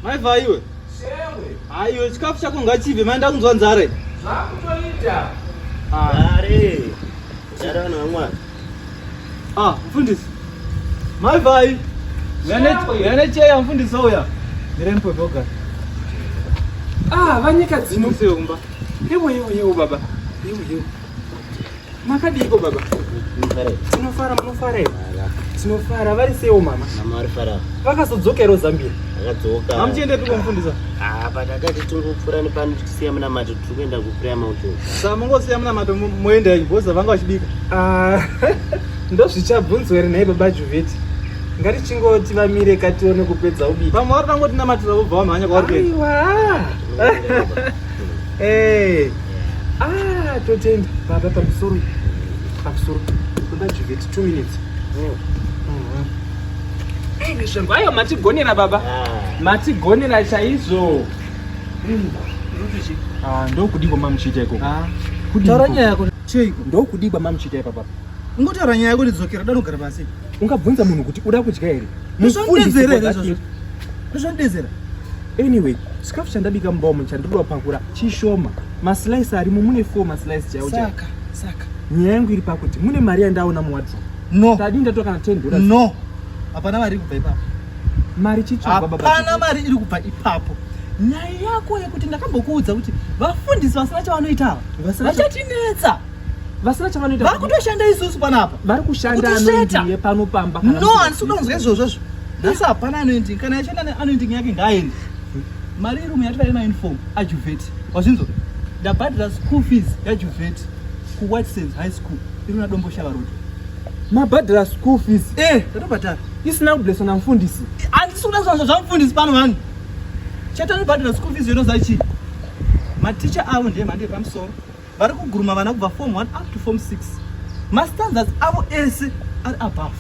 Mai Vhai iwe. Shewe. Aiwe chikafu chako ngachibve mai ndakunzwa nzara. Zvakutoita. Are. Nzara vanhu vamwari. Ah, mfundisi. Mai Vhai. Uya necheya mfundisi uya. Mirempo boga. Ah, vanyika dzino. Mfundisi kumba. Yewo yewo yewo baba. Yewo yewo. Makadiiko baba? Tinofara, munofara here? Tinofara, vari seiwo mama? Mama vari fara. Vakazodzokera Zambia. Vakadzoka. Mamuchiendepi komufundisa? Ah, patakati tingopfuura nepano tichisiya munamato tiri kuenda kuPrayer Mountain. Saka mongosiya munamato moenda henyu because vanga vachibika. Ah, ndozvichabvunzwa here nhai baba Juveti? Ngatichingoti vamire katione kupedza ubika. Vamwe vari kutangoti namatira vobva vamhanya kwavari kuenda. Aiwa. Eh. Ah, totenda baba pamusoro. Pamusoro. Baba Juveti 2 minutes. Mhm. Eh, mishongo ayo matigonera baba. Ah. Matigonera chaizvo. Ah, ndokudigwa mamuchiita ikoko. Ah. Kudii Taura ikoko? nyaya yako cheiko? Ndokudigwa mamuchiita ipapa. Ungotaura nyaya yako ndidzokera dano gara pasi. Ungabvunza munhu kuti uda kudya here? Ndozvandidedzera here Mufundisi izvozvo? Ndozvandidedzera. Anyway, chikafu chandabika mumba umu chandinoda kupakura chishoma. Maslice arimo mune 4 maslice chaiwo chaiwo. Saka, saka. Nyaya yangu iri pakuti mune mari yandaona muwardrobe. No. Tadii ndatora kana $10. No. Hapana mari iri kubva ipapo. Mari chitsvagwa baba. Hapana mari iri kubva ipapo. Nyaya yako yekuti ndakambokuudza kuti vafundisi vasina chavanoita ava Vasina cha- vachatinetsa. Vasina chavanoita. Vari kutoshanda isusu panapa. vari kushanda Kutisveta. anointing yepano pamba kana No, handisi kuda kunzwa izvozvo izvo. Nhasi hapana anointing. Kana achienda neanointing yake ngaaende. Mari iri muyatira yemauniform aJuveti. Wazvinzwa? Ndabhadhara school fees yaJuveti kuWhite Sands High School iri kuna Domboshava Road. Mabhadhara school fees Eh, ndatobhadhara. isina kubleswa namufundisi. Handisi kuda zvanzvo zvamufundisi pano vanhu. Chatanobhadhara school fees yonoziva chii? Maticha avo ndiye mhando yepamusoro. Vari kuguruma vana kubva form 1 up to form 6. Mastandards avo ese ari above.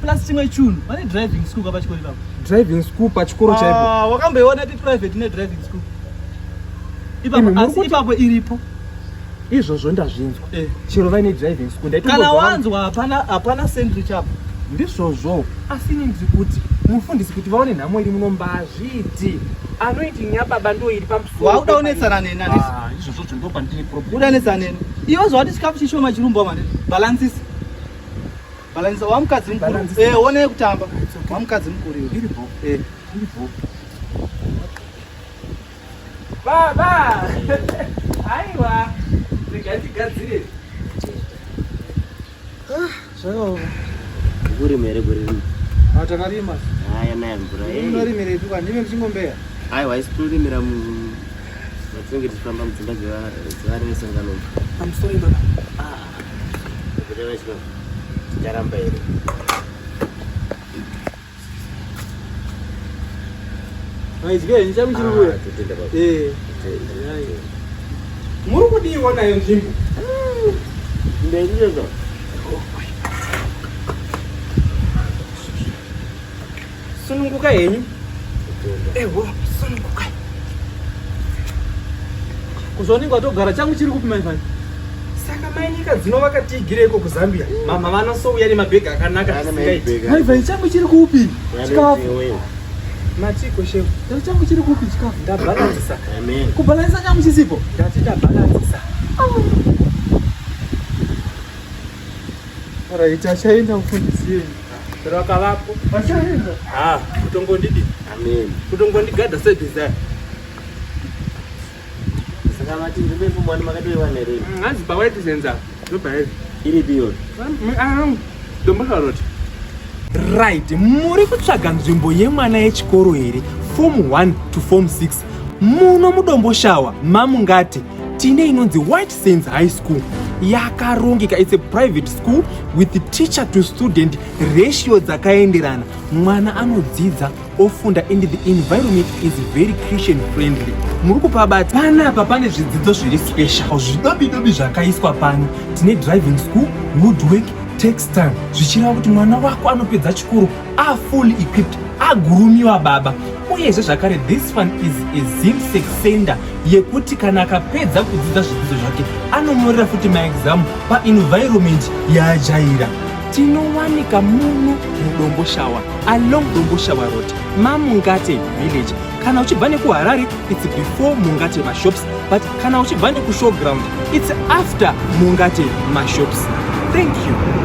Plus chimwe chunhu vane driving school pachikoro ipapo. Driving school pachikoro chaipo. Ah, wakamboiona ti private ine driving school. Imi Ipapo muri asi kuti- ipapo iripo. Izvozvo ndazvinzwa. Eh. Chero vaine driving school Kana ndaitongobva wanzwa hapana hapana sandwich apo. ndizvozvo asi ini ndiri kuti mufundisi kuti vaone nhamo iri muno mbazviiti anointing yababa ndo iri pamusoro Wakuda unetsana neni handiti? Ah, izvozvo ndo pandine problem Uda unetsana neni. Iwe zvawati chikafu chishoma chirumba manje. Balancisa. Balancisa wamukadzi mukuru. Balancisa. Eh, one kutamba. It's okay. Wamukadzi mukuru iwe. iri bho Eh. iri bho baba aiwa regai tigadzire Zvakaoma. Kurima here gore rino? Ah, takarima. Haya naya mvura. Eh. Unorimirepi kwa ndime muchingombeya? Aiwa isi tinorimira mu matinenge tichifamba mudzimba dzevari vesangano. pamusoro baba Kureva chikafu. Ticharamba here? Maidya henyu changu chiri kuuya. Ah, totenda baba. Eh. Totenda. muri kudiiwo nayo nzvimbo Ndeizo. Sununguka henyu. Totenda. Ewo, sununguka. Kuzvaunenge watogara changu chiri kupi mai Fani? Saka mai nyika dzino vakatiigireiko kuZambia? Mama vanosouya nemabhegi akanaka Ana zvisingaiti. mabhegi. Mai Fani changu chiri kupi? Chikafu. Wewe. Matiko shefu. Ndati changu chiri kupi chikafu? Ndabhalansisa. Amen. Kubhalanisa changu chisipo. Ndati ndabhalansisa. Alright, achaenda mufundisi yenyu. Rakavapo. Achaenda. Ah, kutongondidi. Amen. Kutongondigadha sedesire. Saka mati nzvimbo yepfumwani makatoiwana here? Hanzi paWhite Sands apa. Ndobva Iripi iyoyo? Domboshava Road. Right, muri kutsvaga nzvimbo yemwana yechikoro here? Form 1 to Form 6. Muno muDomboshawa mamungati tine inonzi White Sands High School. Yakarongeka, it's a private school with teacher to student ratio dzakaenderana. Mwana anodzidza ofunda and the environment is very Christian friendly. Muri kupabata panapa pane zvidzidzo zviri special, zvidobidobi zvakaiswa pano. Tine driving school, woodwork, textile, zvichireva kuti mwana wako anopedza chikoro a fully equipped, agurumiwa baba. Uyezve zvakare this one is a ZIMSEC center yekuti kana akapedza kudzidza zvidzidzo zvake anomorera futi maexam paenvironment yaajaira. Tinowanika muno muDomboshawa, along Domboshawa Road, maMungate village. Kana uchibva nekuHarare, it's before Mungate mashops, but kana uchibva nekuShowground, it's after Mungate mashops. Thank you.